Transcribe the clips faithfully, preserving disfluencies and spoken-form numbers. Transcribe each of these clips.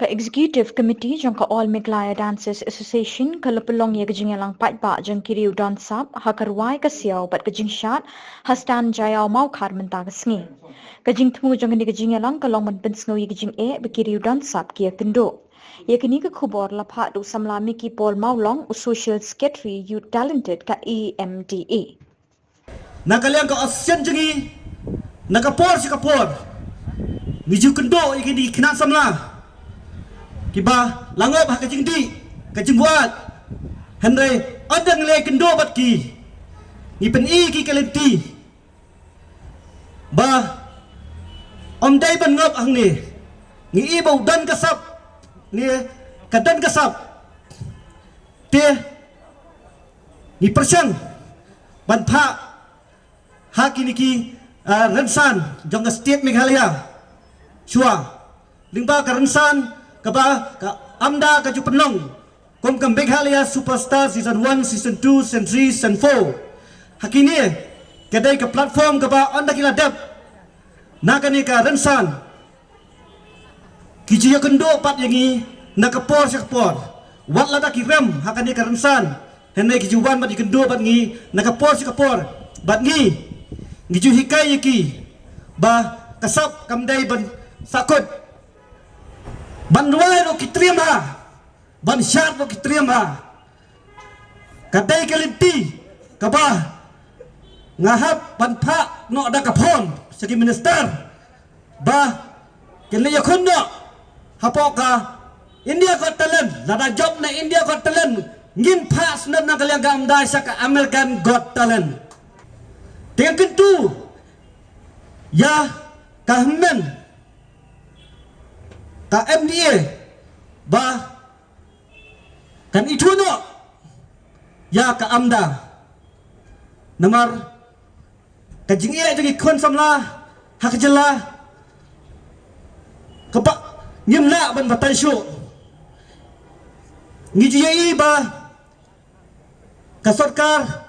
Ka Executive Committee jong ka All Meghalaya Dancers Association ka la pynlong ïa ka jingïalang paidbah jong ki riew don sap ha ka rwai ka siaw bad ka jingshad ha Stan Jaiaw Mawkhar mynta ka sngi. Ka jingthmu jong kane ka jingïalang ka long ban pynsngew ïa ka jingeh ba ki riew don sap ki ïakynduh. Ïa kane ka khubor la phah da u samla Mickey Paul Mawlong, u Social Secretary Youth Talented ka E M D A. Na ka liang ka association jong ngi, na ka por sha ka por ngi ju kynduh ïa kine ki khynnah samla kiba la ngop ha ka jingdih ka jingbuaid. Hynrei ynda ngi leh kynduh bad ki, ngi pyni ki ka lynti ba ym dei ban ngop hangne. Ngi i ba u don ka sap ne ka don ka sap. Te ngi pyrshang ban phah ha kine ki, ah, rynsan jong ka state Meghalaya shuwa. Lyngba ka rynsan kaba ka AMDA ka ju pynlong kum ka Meghalaya Superstar Season one, Season two, Season three, Season four. Ha kine ka dei ka platform kaba ynda ki la dep na kane ka rynsan, ki ju ïakynduh pat ïa ngi na ka por sha ka por. Wat lada ki rem ha kane ka rynsan, hynrei ki ju wan bad ïakynduh bad ngi na ka por sha ka por. Bad ngi, ngi ju hikai ïa ki ba ka sap kam dei ban sahkut, ban rwai ruh ki triem ha, ban shad ruh ki triem ha. Ka dei ka lynti kaba nga hap ban phah noh da ka phone sha ki minister ba kin leit ïakhun noh hapoh ka India Got Talent. Lada jop na India Got Talent, ngin phah snoh na ka liang ka AMDA sha ka American Got Talent. Te ngan kyntu ïa ka hynmen ka M D A ba kan ithuh noh ïa ka AMDA. Namar ka jingeh jong ki khun samla ha ka jylla kaba ngim lah ban batai shuh. Ngi ju ïohi ba ka sorkar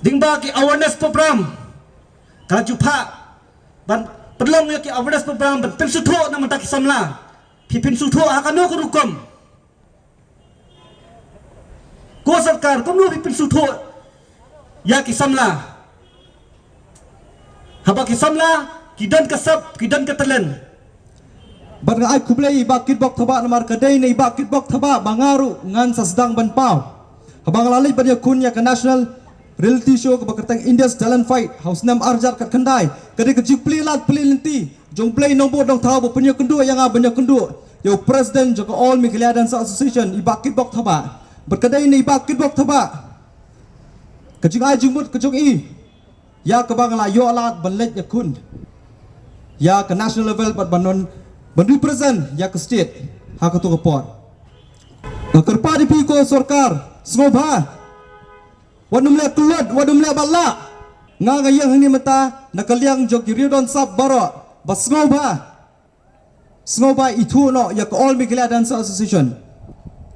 lyngba ki awareness program ka la ju phah ban pynlong ïa ki awareness program ban pynsngewthuh na bynta ki samla. Phi pynsngewthuh ha kano ka rukom? Ko sorkar, kumno phi pynsngewthuh ïa ki samla haba ki samla ki don ka sap, ki don ka talent? Bad nga ai khublei i Bah Kitbok Thabah namar ka dei na i Bah Kitbok Thabah ba nga ruh ngan sa sdang ban paw. Haba nga la leit ban ïakhun ïa ka national reality show kaba kyrteng India's Talent Fight ha u snem arhajar khatkhyndai, ka dei ka jingplie lad plie lynti jong U Blei Nongbud Nongthaw ba pynïakynduh ïa nga ban ïakynduh ïa u president jong ka All Meghalaya Dancer Association, i Bah Kitbok Thabah. Bad ka dei na i Bah Kitbok Thabah ka jingai jingmut ka jong i ïa kaba nga la ïoh lad ban leit ïakhun ïa ka national level bad ban non ban represent ïa ka state ha kato ka por. Nga kyrpad ïa phi ko sorkar, sngewbha, wat nym leh kyllut, wat nym leh bad lah. Nga nga ïeng hangne mynta na ka liang jong ki riew don sap baroh ba sngewbha, sngewbha ithuh noh ïa ka All Meghalaya Dancer Association,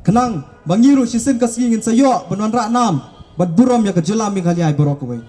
khnang ba ngi ruh shisien ka sngi ngin sa ïoh ban wanrah nam bad burom ïa ka jylla Meghalaya baroh kawei.